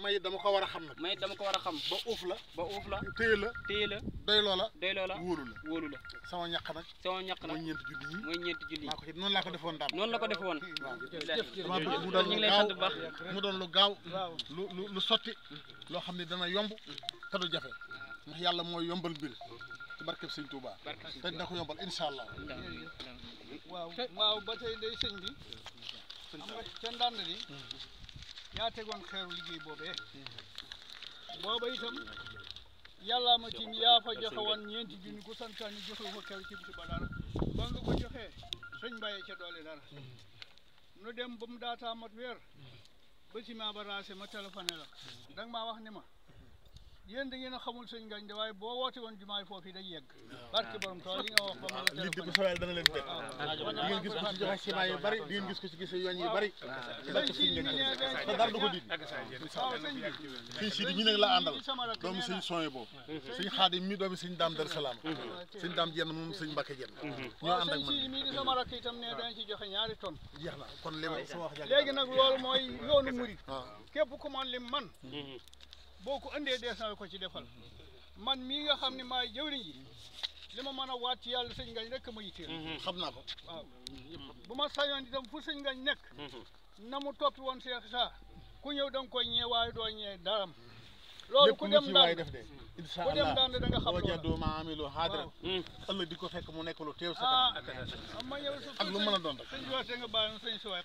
may dama ko war a xam nag. may dama ko war a xam. ba uuf la. ba uuf la. téye la. téye la. doy loola. doy loola. wóolu la. sama ñaq nag. sama ñaq nag mooy ñeenti junni yi. mooy ñeenti junni yi. maa ko ci noonu laa ko defoon daal. noonu la ko defoon. waaw mu doon lu gaaw mu doon lu gaaw. lu sotti. loo xam ne dana yomb te du jafe ndax yàlla mooy yombal mbir ci barkeb sëñ Touba te dina ko yombal incha allah. waaw ba tey day sëñ bi xam nga ca ndànd li yaa tegoon xeeru liggéey boobee booba itam yàllaa ma tim yaa fa joxe woon ñeenti junni ku santaani joxe fa xew ci bis ba dara ba nga ko joxee sëñ bàyyee ca doole dara nu dem ba mu daataa mat weer ba ci ma ba raase ma téléphoné la danga maa wax ni ma yéen da ngeen a xamul sëñ Ngagne de waaye boo woote woon jumaay foofu day yegg barke borom tool li nga wax ba ma la lii bu soobee dana leen bett di ngeen gis ko ci joxe ciment yu bari di ngeen gis ko ci gis yoon yu bari barke sëñ Ngagne te dara du ko dindi sëñ Sidi mi nag la àndal doomu sëñ Soye boobu sëñ Xaadim mi doomu sëñ Daam Dar Salaam sëñ Daam Jenn moom sëñ Mbacke Jenn ñoo ànd ak man sëñ Sidi mii di sama rakk itam ne dañ ci joxe ñaari tonnes jeex na kon li ma sama wax léegi nag loolu mooy yoonu murid képp ku man lim man boo ko andee dees na ko ci defal man mii nga xam ne maay jëwriñ ji li ma mën a waat ci yàlla sëñ Ngagne rek ma yitteel xam naa ko waaw bu ma sañoon itam fu sëñ Ngagne nekk na mu toppi woon Cheikh Issa ku ñëw da nga koy ñee waaye doo ñee daram loolu ku dem daan def de incha ku dem daan da nga xam loolu wajadu ma amilu haadiran ëllëg di ko fekk mu nekk lu teew sa kanam ma ñëw ak lu mën a doon rek sëñ bi wax nga bàyyi sëñ si waay